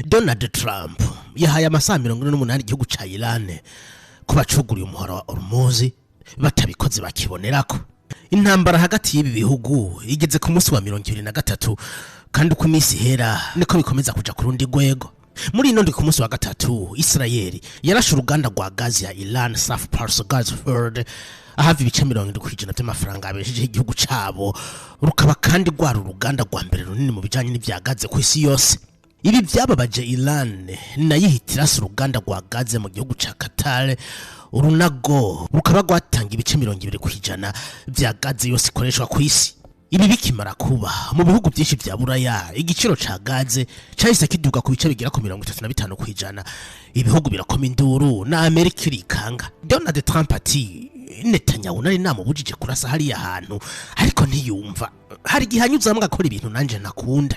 Donald Trump yahaye amasaha 48 igihugu ca Iran ko bacuguriye umuhora wa Hormuz, batabikoze bakibonerako. Intambara hagati y'ibi bihugu igeze ku munsi wa 23, kandi uko iminsi ihera niko bikomeza kuja ku rundi rwego. Muri ino ndwi, ku munsi wa gatatu, Israel yarashe uruganda rwa gazi ya Iran, South Pars Gas Field, ahava ibice 70% by'amafaranga abeshejeho igihugu cabo, rukaba kandi rwari uruganda rwa mbere runini mu bijanye n'ivya gaze ku isi yose. Ibi byababaje Iran, nayo ihita irasa uruganda rwa gaze mu gihugu ca Qatar. Urunago rukaba rwatanga ibice 20% vya gaze yose ikoreshwa ku isi. Ibi bikimara kuba, mu bihugu byinshi vya Buraya igiciro ca gaze cahise kiduga ku bice bigera ku 35%. Ibihugu birakoma induru, na Amerika irikanga. Donald Trump ati: "Netanyahu nari namubujije kurasa hariya hantu, ariko ntiyumva. Hari igihe anyuzamwo agakora ibintu nanje ntakunda."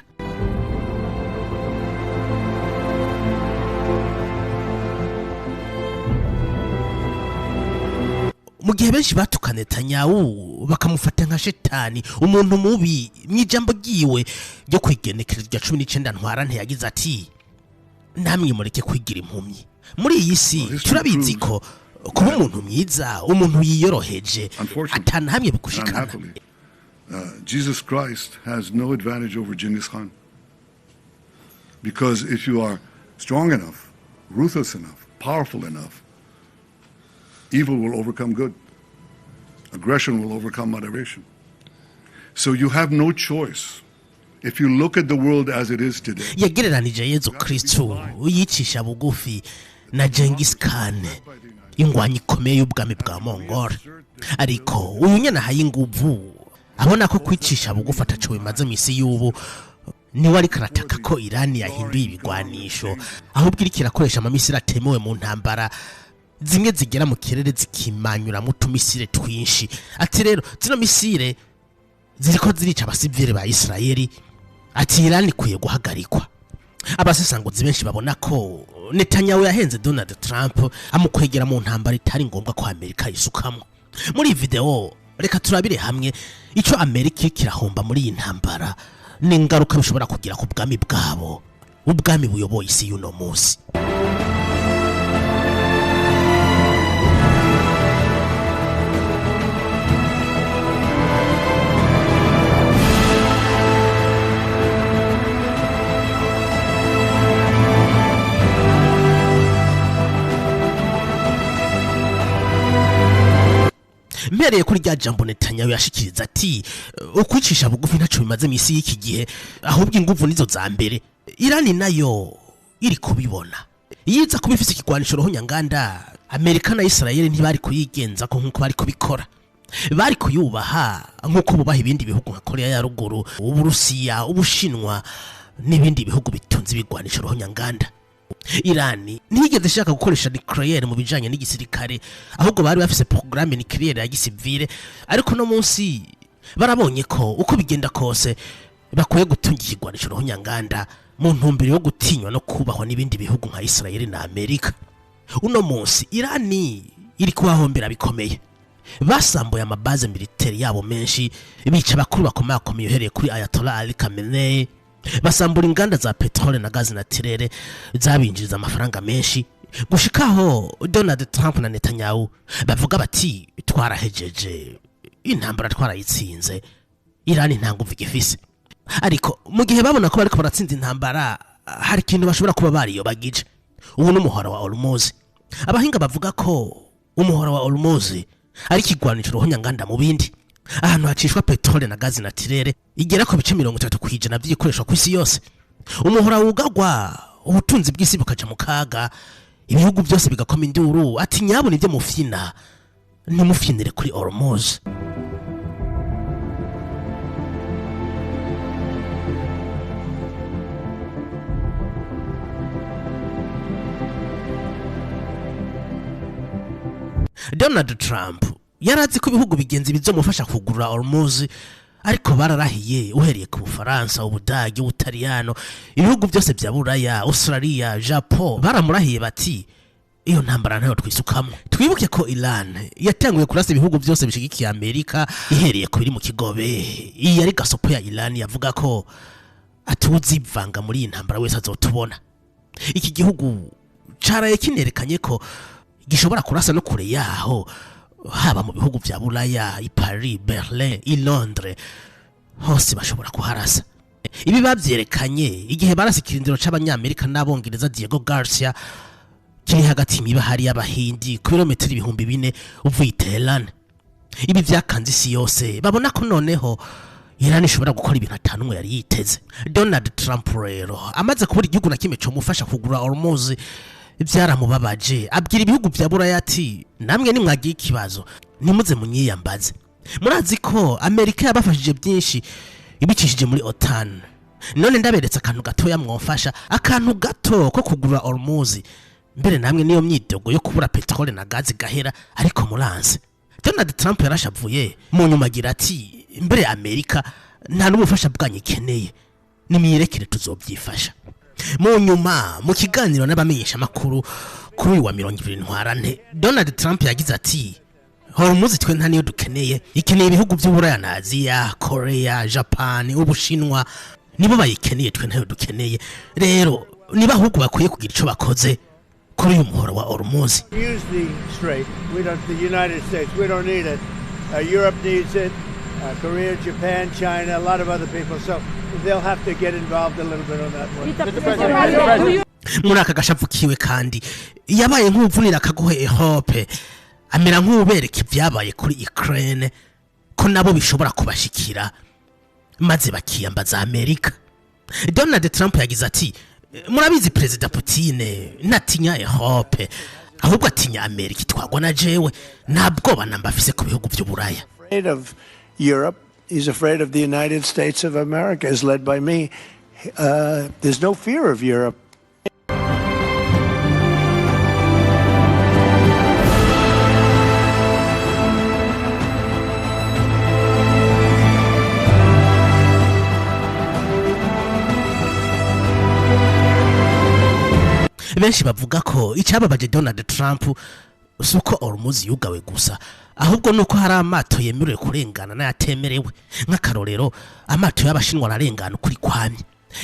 Mu gihe benshi batuka Netanyahu bakamufata nka shetani, umuntu mubi, mu ijambo ryiwe ryo kwigenekerezo rya 19 Ntwarante yagize ati: "Namwe mureke kwigira impumyi. Muri iyi si turabizi ko kuba umuntu mwiza, umuntu yiyoroheje, atanahamye bigushikana." Unhappily, Jesus Christ has no advantage over Genghis Khan. Because if you are strong enough, ruthless enough, powerful enough, evil will overcome good. Aggression will overcome moderation. So you have no choice. If you look at the world as it is today, Yagereranije Yezu Kristu yicisha bugufi na Genghis Khan, ingwanyi ikomeye y'ubwami bwa Mongol. Ariko uyu nyana ahaye inguvu, abona ko kwicisha bugufi ataco bimaze mu isi y'ubu, niwe ariko arataka ko Irani yahinduye ibigwanisho, ahubwo iriko irakoresha amamisiri atemewe mu ntambara, zimwe zigera mu kirere zikimanyuramo utumisire twinshi. Ati rero zino misire ziriko zirica abasivile ba Isirayeli. Ati Irani ikwiye guhagarikwa. Abasesanguzi benshi babona ko Netanyahu yahenze Donald Trump, amukwegera mu ntambara itari ngombwa ko Amerika yisukamo. Muri iyi video reka turabire hamwe ico Amerika iriko irahomba muri iyi ntambara n'ingaruka bishobora kugira ku bwami bwabo, ubwami buyoboye isi y'uno munsi. Mpereye kuri rya jambo Netanyahu yashikiriza ati: "Ukwicisha bugufi ntaco bimaze mu isi y'iki gihe, ahubwo inguvu nizo za mbere." Irani nayo iri kubibona. Iyo iza kuba ifise ikigwanisho ruhonyanganda, Amerika na Israel ntibari kuyigenza ko nk'uko bari kubikora. Bari kuyubaha nk'uko bubaha ibindi bihugu nka Korea ya Ruguru, Uburusiya, Ubushinwa n'ibindi bihugu bitunze ibigwanisho ruhonyanganda. Irani ntiyigeze ishaka gukoresha nucléaire mu bijanye n'igisirikare, ahubwo bari bafise programme nucléaire ya gisivile. Ariko no munsi barabonye ko uko bigenda kose bakwiye gutunga ikigwanisho ruhonyanganda mu ntumbero yo gutinywa no kubahwa n'ibindi bihugu nka Israel na Amerika. Uno munsi Irani iri kubahombera bikomeye. Basambuye ama bases militaires yabo menshi, bica abakuru bakomakomeye uhereye kuri Ayatollah Ali Khamenei, basambura inganda za peteroli na gaz naturel zabinjiriza amafaranga menshi, gushikaho Donald Trump na Netanyahu bavuga bati: "Twarahejeje intambara, twarayitsinze, Irani nta nguvu igifise." Ariko mu gihe babona ko bariko baratsinda intambara, hari ikintu bashobora kuba bariyobagije. Ubu n'umuhora wa Hormuz. Abahinga bavuga ko umuhora wa Hormuz ari ikigwanisho ruhonyanganda mu bindi, ahantu hacishwa peteroli na gaz naturel igera ku bice 30% by'ikoreshwa ku isi yose. Umuhora wugagwa, ubutunzi bw'isi bukaja mu kaga, ibihugu byose bigakoma induru ati: "Nyabona ibyo mufyina, ntimufyinire kuri Hormuz." Donald Trump yarazi ko ibihugu bigenzi bizomufasha kugurura Hormuz, ariko bararahiye, uhereye ku Bufaransa, Ubudage, Ubutaliyano, ibihugu byose bya Buraya, Australia, Japon, baramurahiye bati: "Iyo ntambara ntayo twisukamo." Twibuke ko Iran yatanguye kurasa ibihugu byose bishigikiye Amerika, ihereye ku biri mu kigobe. Iyi yari gasopo ya Iran, yavuga ko atuzivanga muri iyi ntambara wese azotubona. Iki gihugu caraye kinerekanye ko gishobora kurasa no kure yaho, haba mu bihugu vya Buraya, i Paris, Berlin, i Londres, hose bashobora kuharasa. Ibi bavyerekanye igihe barasa ikirindiro c'Abanyamerika n'Abongereza Diego Garcia, kiri hagati y'imibahari y'Abahindi, ku birometero 4000 uvuye i Teheran. Ibi vyakanze isi yose, babona ko noneho Iran ishobora gukora ibintu atanumwe yari yiteze. Donald Trump rero amaze kubura igihugu na kimwe comufasha kugura Hormuz, byaramubabaje, abwira ibihugu vya Buraya ati: "Namwe nimwagiye ikibazo nimuze munyiyambaze. Murazi ko Amerika yabafashije byinshi ibicishije muri OTAN. None ndaberetse akantu gatoya mwomfasha, akantu gato ko kugura Hormuz, mbere namwe niyo myidogo yo kubura peteroli na gazi gahera, ariko muranze." Donald Trump yarashavuye, mu nyuma agira ati: "Mbere Amerika nta n'ubufasha bwanyu ikeneye, nimwirekere tuzobyifasha." Mu nyuma, mu kiganiro n'abamenyeshamakuru kuri uyu wa 20 Ntwarante, Donald Trump yagize ati: "Hormuz twe nta niyo dukeneye, ikeneye ibihugu by'Uburaya na Aziya, Korea, Japan, Ubushinwa, nibo bayikeneye, twe ntayo dukeneye. Rero niba ahubwo bakwiye kugira ico bakoze kuri uyu muhoro wa Hormuz." Use the strait. We don't, the United States, we don't need it. Europe needs it. Korea, Japan, China, a lot of other people. So they'll have to get involved a little bit on that one. Muri aka gashavu kiwe kandi yabaye nk'uvunira akagohe Europe, amera nk'ubereka ibyabaye kuri Ukraine ko nabo bishobora kubashikira, maze bakiyambaza Amerika. Donald Trump yagize ati: "Murabizi, Perezida Putin ntatinya Europe, ahubwo atinya Amerika itwagwa na jewe. Nta bwoba namba afise ku bihugu by'Uburaya." Afraid of Europe. He's afraid of the United States of America, is led by me. There's no fear of Europe. Benshi bavuga ko icyababaje Donald Trump si uko Hormuz yugawe gusa, ahubwo nuko hari amato yemerewe kurengana n'ayatemerewe. Nk'akarorero, amato y'Abashinwa ararengana ukuri kwamye.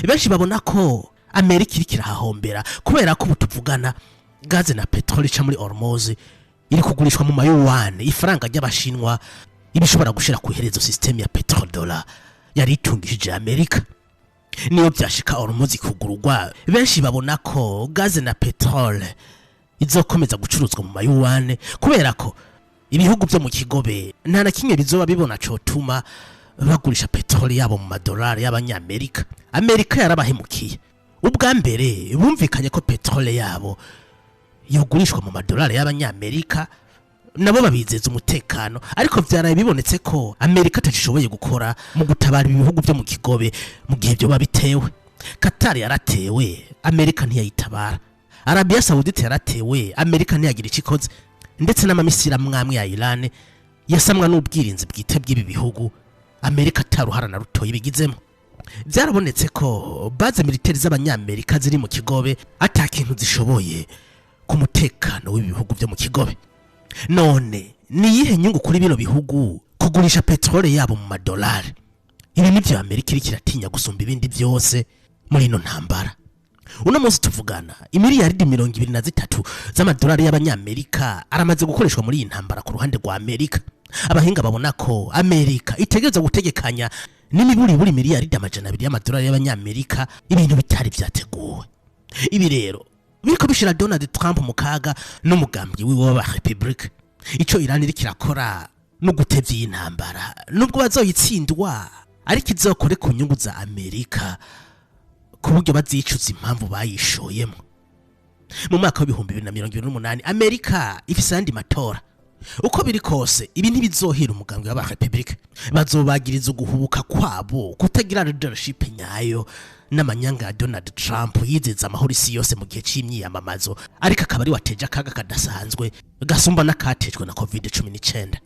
Benshi babona ko Amerika iriko irahahombera, kubera ko ubu tuvugana gaze na peteroli ica muri Hormuz iri kugurishwa mu mayuwane, ifaranga ry'Abashinwa, ibishobora gushira ku iherezo système ya petrodollar yari itungishije Amerika. Niyo byashika Hormuz kugurugwa, benshi babona ko gaze na peteroli izokomeza gucuruzwa mu mayuwane, kubera ko ibihugu byo mu kigobe nta na kimwe bizoba bibona cotuma bagurisha peteroli yabo mu madolari y'Abanyamerika. Amerika yarabahemukiye. Ubwa mbere bumvikanye ko peteroli yabo yogurishwa mu madolari y'Abanyamerika, nabo babizeza umutekano, ariko vyaraye bibonetse ko Amerika atagishoboye gukora mu gutabara ibihugu byo mu kigobe mu gihe byoba bitewe. Qatar yaratewe, Amerika ntiyayitabara. Arabia Saudite yaratewe, Amerika ntiyagira icyo ikoze. Ndetse n'amamisiri amwe ya Iran yasamwa n'ubwirinzi bwite bw'ibi bihugu, Amerika ataruhara na rutoyi bigizemo. Byarabonetse ko base militaire z'Abanyamerika ziri mu kigobe ata kintu zishoboye ku mutekano w'ibihugu byo mu kigobe. None ni iyihe nyungu kuri bino bihugu kugurisha peteroli yabo mu madolari? Ibi nivyo Amerika iriko iratinya gusumba ibindi byose muri ino ntambara. Uno munsi tuvugana, imiliyaridi 23 z'amadolari y'Abanyamerika aramaze gukoreshwa muri iyi ntambara ku ruhande rwa Amerika. Abahinga babona ko Amerika itegereza gutegekanya n'imiburiburi miliyaridi 200 y'amadolari y'Abanyamerika, ibintu bitari vyateguwe. Ibi rero biriko bishira Donald Trump mu kaga n'umugambi wiwe w'Abarepublika. Ico Iran iriko irakora no gutevya iyi ntambara, nubwo bazoyitsindwa, ariko izokore ku nyungu za Amerika, ku buryo bazicuza impamvu bayishoyemo. Mu mwaka wa 2028 Amerika ifise ayandi matora. Uko biri kose, ibi ntibizohira umugambi w'Abarepublika. Bazobagiriza uguhubuka kwabo, kutagira leadership nyayo, n'amanyanga ya Donald Trump yizeza amahoro isi yose mu gihe c'imyiyamamazo, ariko akaba ari wateje akaga kadasanzwe gasumba n'akatejwe na COVID-19.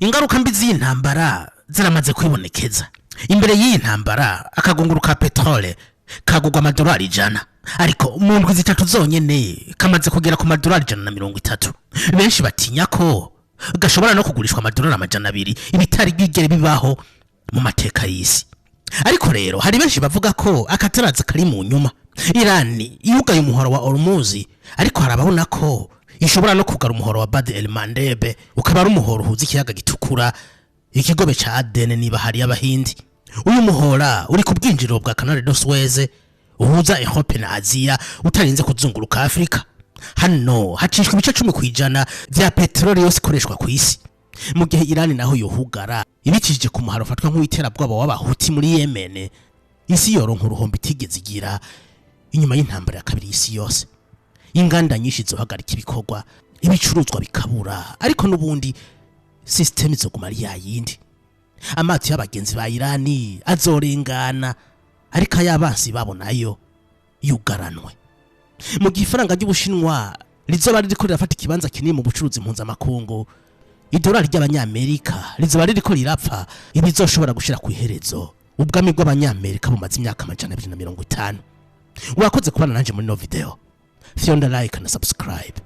Ingaruka mbi z'iyi ntambara ziramaze kwibonekeza. Imbere y'iyi ntambara, akagunguru ka peterole kagugwa amadolari 100. Ariko mu ndwi 3 zonyene kamaze kugera ku madolari 130. Benshi batinya ko gashobora no kugurishwa amadolari 200, ibitari bwigere bibaho mu mateka y'isi. Ariko rero hari benshi bavuga ko akataraza kari mu nyuma. Irani yugaye umuhoro wa Hormuz, ariko harababona ko ishobora no kugara umuhoro wa Bab el Mandeb, ukaba ari umuhoro uhuza ikiyaga gitukura, ikigobe ca Aden niba hari y'Abahindi. Uyu muhora uri ku bwinjiriro bwa Canal de Suez uhuza Europe na Aziya utarinze kuzunguruka Afrika. Hano hacishwa ibice 10% vya peteroli yose ikoreshwa ku isi. Mu gihe Irani naho yohugara ibicishije ku muharo ufatwa nk'uw'iterabwoba w'Abahuti muri Yemen, isi yoronka uruhombo itigeze igira inyuma y'intambara ya kabiri y'isi yose. Inganda nyinshi zohagarika ibikorwa, ibicuruzwa bikabura, ariko n'ubundi system izoguma ari yayindi. Amato y'abagenzi ba Irani azorengana, ariko ay'abansi babo nayo yugaranwe. Mu gihe ifaranga ry'Ubushinwa rizoba ririko rirafata ikibanza kinini mu bucuruzi mpuzamakungu, idolari ry'Abanyamerika rizoba ririko rirapfa, ibizoshobora gushira ku iherezo ubwami bw'Abanyamerika bumaze imyaka 250. Wakoze kubana nanje muri no video. Fyonda like na subscribe.